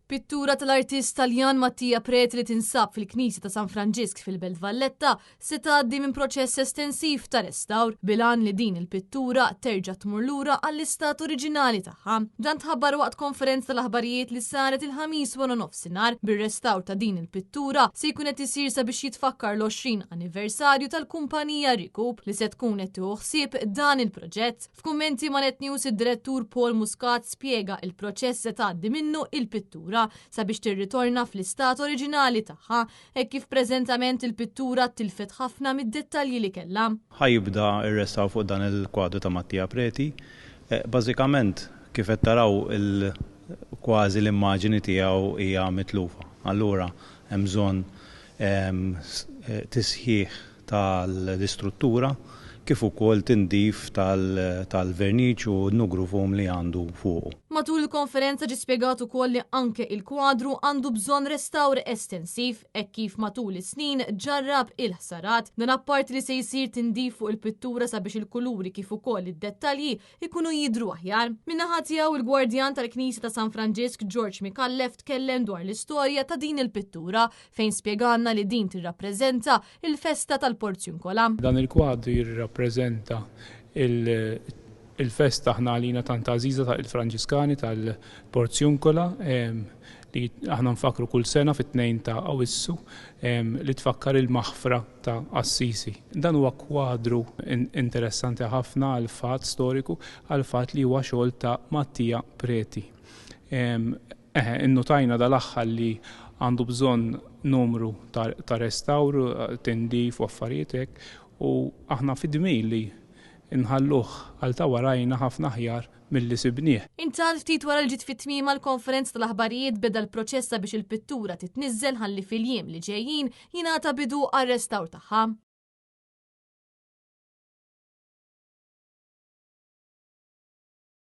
Pittura tal-artist Taljan Mattia Preti li tinsab fil-Knisja ta' San Franġisk fil-Belt Valletta se tgħaddi minn proċess estensiv ta' restawr bil-għan li din il-pittura terġa' tmur lura għall-istat oriġinali tagħha. Dan tħabbar waqt konferenza tal-aħbarijiet li saret il-Ħamis wara nofsinhar bir-restawr ta' din il-pittura se jkun qed isir sabiex jitfakkar l-20 anniversarju tal-kumpanija Recoup li se tkun qed tieħu ħsieb dan il-proġett. F'kummenti ma' Net News id-Direttur Paul Muscat spjega il-proċess se tgħaddi minnu il-pittura sabiex tirritorna fl-istat oriġinali tagħha, hekk kif preżentament il-pittura tilfet ħafna mid-dettalji li kellha. Ħa jibda r-restawr fuq dan il-kwadru ta' Mattia Preti. Bażikament kif qed taraw kważi l-immaġini tiegħu hija mitlufa. Allura hemm bżonn tisħiħ tal-istruttura kif ukoll tindif tal-verniċ u n-nugrufum li għandu fuqu. Matul il-konferenza ġie spjegat ukoll li anke il-kwadru għandu bżonn restawr estensiv hekk kif matul is-snin ġarrab il-ħsarat. Dan apparti li se jsir tindif fuq il-pittura sabiex il-kuluri kif ukoll id-dettalji ikunu jidhru aħjar. Min-naħa tiegħu il-gwardjan tal-Knisja ta' San Franġisk George Micallef tkellem dwar l-istorja ta' din il-pittura fejn spjegalna li din tirrappreżenta il-festa tal-Porzjunkola. Dan il-kwadru jirrappreżenta il-festa aħna għalina tant għażiża ta' il-Franġiskani tal-Porzjunkola li aħna nfakru kull sena fit-2 ta' Awwissu li tfakkar il-maħfra ta' Assisi. Dan huwa kwadru interessanti ħafna għal fatt storiku, għal fatt li huwa xogħol ta' Mattia Preti. Eħe, innutajna dal-aħħar li għandu bżonn numru ta' restawr, tindif u affarijiet hekk, u aħna fid-dmir li nħalluh għal ta' warajna ħafna aħjar milli sibnieh. Intant ftit wara li ġiet fi tmiemha l-konferenza tal-aħbarijiet beda l-proċess sabiex il-pittura titniżżel ħalli fil-jiem li ġejjin jingħata bidu għar-restawr tagħha.